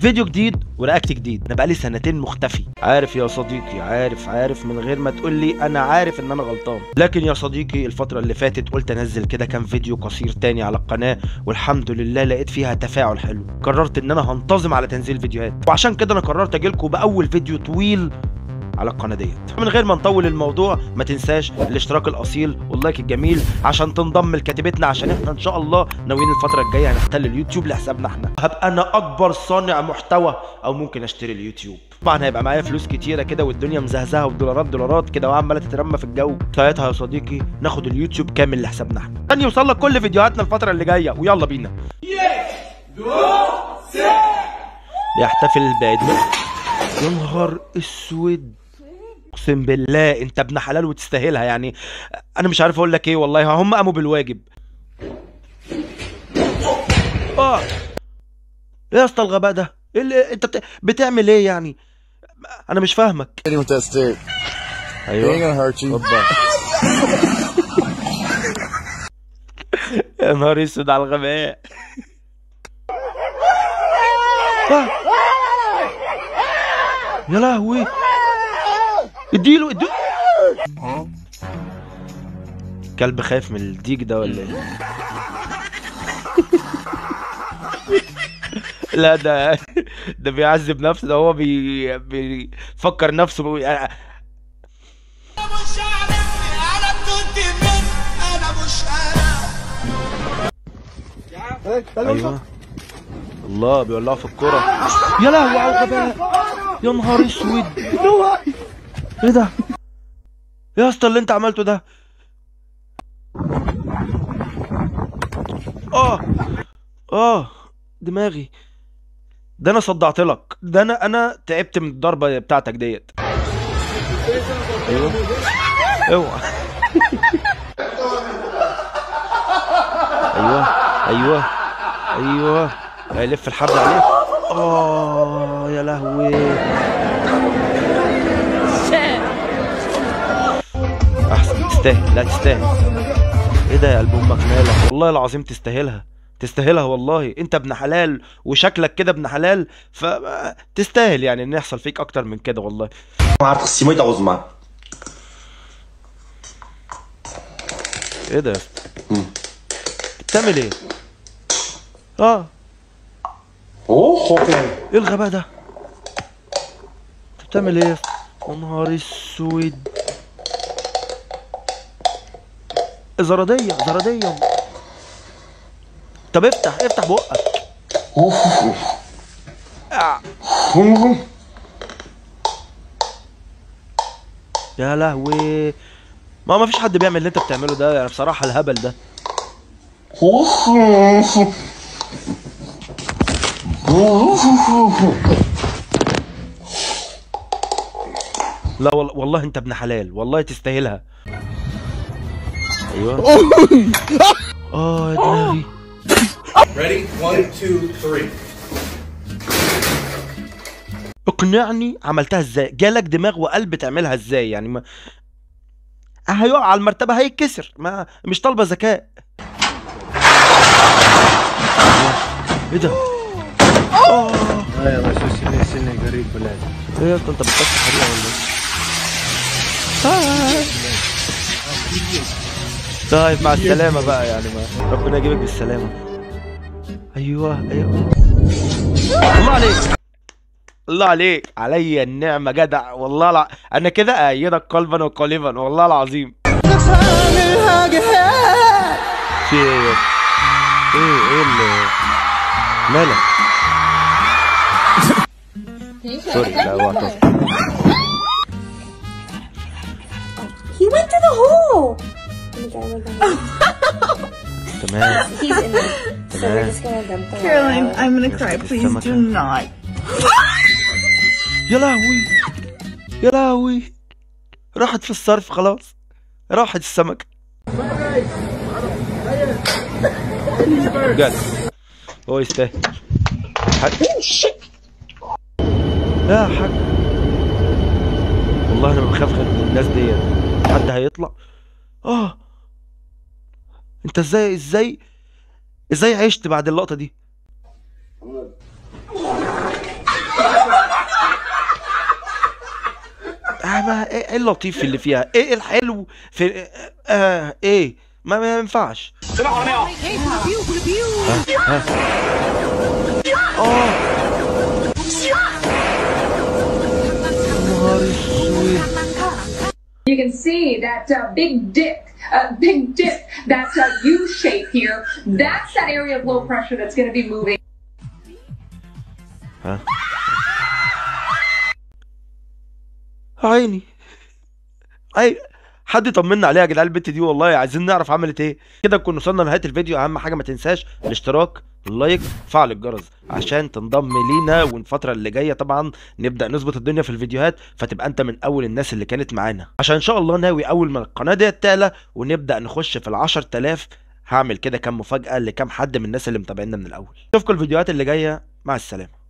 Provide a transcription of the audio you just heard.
فيديو جديد و react جديد. انا بقالي سنتين مختفي، عارف يا صديقي، عارف من غير ما تقول لي، انا عارف ان انا غلطان، لكن يا صديقي الفترة اللي فاتت قلت انزل كده كام فيديو قصير تاني على القناة، والحمد لله لقيت فيها تفاعل حلو. قررت ان انا هنتظم على تنزيل فيديوهات، وعشان كده انا قررت اجيلكم باول فيديو طويل على القناة ديت. من غير ما نطول الموضوع، ما تنساش الاشتراك الاصيل وال like الجميل عشان تنضم لكتيبتنا، عشان احنا ان شاء الله ناويين الفترة الجاية هنحتل اليوتيوب لحسابنا احنا. هبقى انا اكبر صانع محتوى، او ممكن اشتري اليوتيوب. طبعا هيبقى معايا فلوس كتيرة كده والدنيا مزهزهه ودولارات دولارات كده وعماله تترمى في الجو. ساعتها يا صديقي ناخد اليوتيوب كامل لحسابنا احنا، عشان يوصل لك كل فيديوهاتنا الفترة اللي جاية. ويلا بينا. يحتفل بعيد ميلاده. يا نهار اسود، اقسم بالله انت ابن حلال وتستاهلها. يعني انا مش عارف اقول لك ايه والله، هم قاموا بالواجب. اه ايه يا اسطى الغباء ده؟ ايه اللي انت بتعمل ايه يعني؟ انا مش فاهمك. ايوه يا نهار اسود على الغباء. يا لهوي، اديله اديله. الكلب خايف من الديك ده ولا ايه؟ لا ده بيعذب نفسه، ده هو بيفكر نفسه انا مش عارفني، انا كنت من، انا مش انا. ايوه الله، بيولعوا في الكرة. يا لهوي على الغباء، يا نهار اسود. ايه ده يا اسطى اللي انت عملته ده؟ اه دماغي ده، انا صدعت لك ده، انا تعبت من الضربة بتاعتك ديت. ايوه اوعى. ايوه ايوه ايوه، هيلف الحبل عليه. يا لهوي، احسن تستاهل. لا تستاهل. ايه ده يا قلب امك، مالك؟ والله العظيم تستاهلها، تستاهلها والله. انت ابن حلال وشكلك كده ابن حلال، فتستاهل يعني ان يحصل فيك اكتر من كده والله. ايه ده يا اسطى؟ بتعمل ايه؟ ايه الغباء ده؟ انت بتعمل ايه يا اسطى؟ يا نهار اسود، زرادية زرادية. طب افتح افتح بقك. يا لهوي، ما فيش حد بيعمل اللي انت بتعمله ده يعني، بصراحة الهبل ده. لا والله انت ابن حلال والله، تستاهلها. ايوه. يا دماغي. Ready? 1 2 3. اقنعني عملتها ازاي؟ جالك دماغ وقلب تعملها ازاي يعني؟ ما هيقع على المرتبة هيتكسر، ما مش طالبه ذكاء. ايه ده؟ ايه يا اسطى انت بتطفي حريقة ولا ايه؟ طيب مع السلامة بقى يعني، ما ربنا يجيبك بالسلامة. ايوه ايوه، الله عليك الله عليك، عليا النعمة جدع والله. انا كده اأيدك قلبا وقالبا والله العظيم. في ايه؟ ايه اللي مالك؟ سوري، لا هو اعتذر. He went through the hole. تمام. He's in there. So we're just gonna dump the Caroline, I'm gonna cry. Please do not. يا لهوي يا لهوي، راحت في الصرف خلاص، راحت السمكة. بجد هو يستاهل. يا حاج والله انا ما بخاف غير من الناس ديت. حد هيطلع. انت ازاي ازاي ازاي عشت بعد اللقطة دي؟ ما ايه اللطيف اللي فيها؟ ايه الحلو في ايه؟ ما ينفعش. You can see that big dip, that U shape here. That's that area of low pressure that's going to be moving. ها عيني، اي حد يطمنا عليها يا جدعان البت دي، والله عايزين نعرف عملت ايه. كده نكون وصلنا لنهاية الفيديو. اهم حاجة ما تنساش الاشتراك، ال like، فعل الجرس عشان تنضم لينا، والفترة اللي جاية طبعا نبدا نظبط الدنيا في الفيديوهات، فتبقى انت من اول الناس اللي كانت معانا، عشان ان شاء الله ناوي اول ما القناة دي تعلى ونبدا نخش في 10,000 هعمل كده كام مفاجاة لكام حد من الناس اللي متابعينا من الاول. اشوفكم الفيديوهات اللي جاية، مع السلامة.